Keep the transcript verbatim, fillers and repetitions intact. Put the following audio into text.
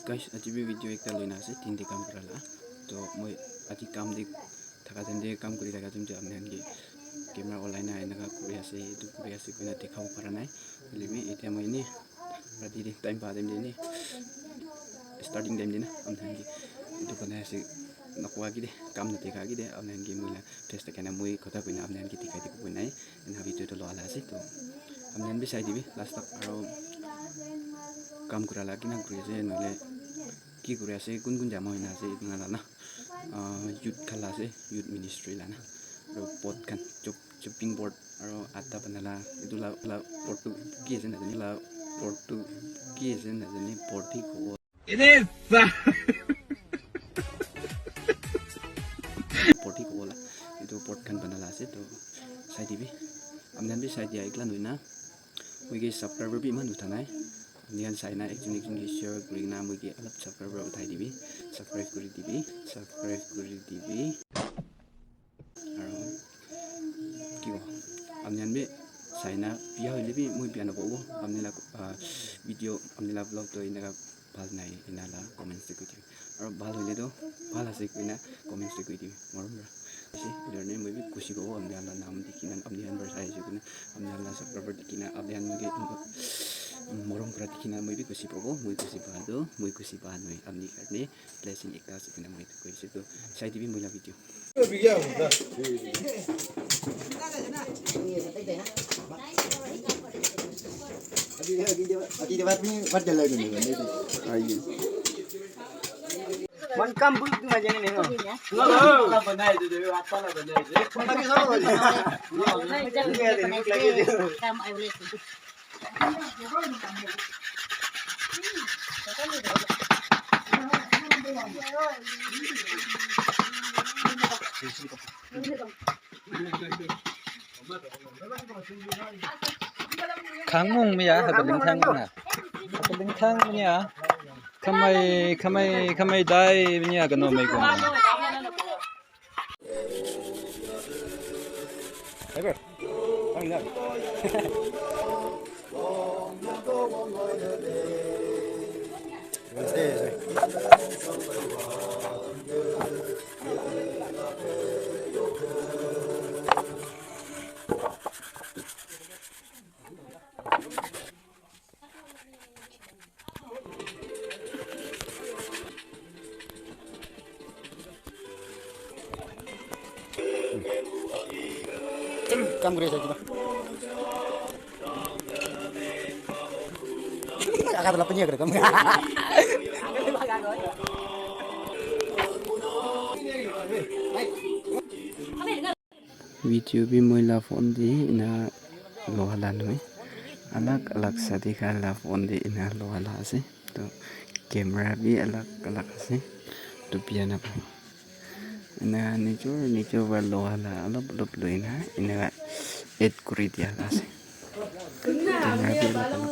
Guys, aji bi video ekta loina ase, din te kam kura la. To moi aji kam te thaka time te, kam kuri thaka time te apni khan ke camera olai na enaka kuri ase, etu kuri ase koina dekhabo para nai. Hoile bi etia moi ene rati te time pa time te ene starting time te na apni khan ke etu banai ase, nakoa ki de, kam na dekha ki de, apni khan ke moi la face te kena moi kotha koina apni khan ke dikhai dibo nai. Ena video to loa la ase to. Apni khan bi sai dibi last tak aro kam kura la kina kuri ase, nohole ki kuri ase, kun kun jama hoina ase, etu la na, ah, youth khan la ase, youth ministry la na. Aro board khan, chop-, chopping board, aro atta banala, etu la, la board tu ki ase najane, la board tu ki ase najane, board hi kobo. Ene sa. Board hi kobo la, etu board khan banala ase, to sai dibi. Apni khan bi sai dia, ekla nohoi na. Moi ke subscriber bi iman utha nai. Apni khan sai na ekjon ekjon ke share kuri na moi ke alop subscriber uthai dibi. Subscribe kuri dibi. Subscribe kuri dibi. Aro ki ko, apni khan bi sai na bia hoile bi moi bia nakobo. Apni la, ah, video, apni la vlog to enaka bhal nai, ena la comments te koi dibi. Aro bhal hoile to bhal ase koina comments te koi dibi. Morom pra. Ase, etu karne moi bi khushi pabo, apni khan la naam dikhi na, apni khan para sai ase koina, apni khan la subscriber dikhi na, apni khan ke morom kura dikhi na, moi bi khushi pabo, moi khushi pa to, moi khushi pa nohoi, apni karne blessing ekta ase koina moi etu koi ase to, sai dibi moi la video. One come book na jane nahi. Khang mung mi ya, hakaling khang mung ya. Hakaling khang mung ya. Kamai, kamai, kamai dai mi ya, kano mai ko. Kam kuri ase kiba. Agak telah punya kira kam. Video bi moi la phone te ena loa la nohoi. Alag alag sathi khan la phone te ena loa la ase. To camera bi alag alag ase. To bia na pai. Ena nijor nijor para loa la olop olop loi na ena add kuri dia la ase. Camera bi alag alag.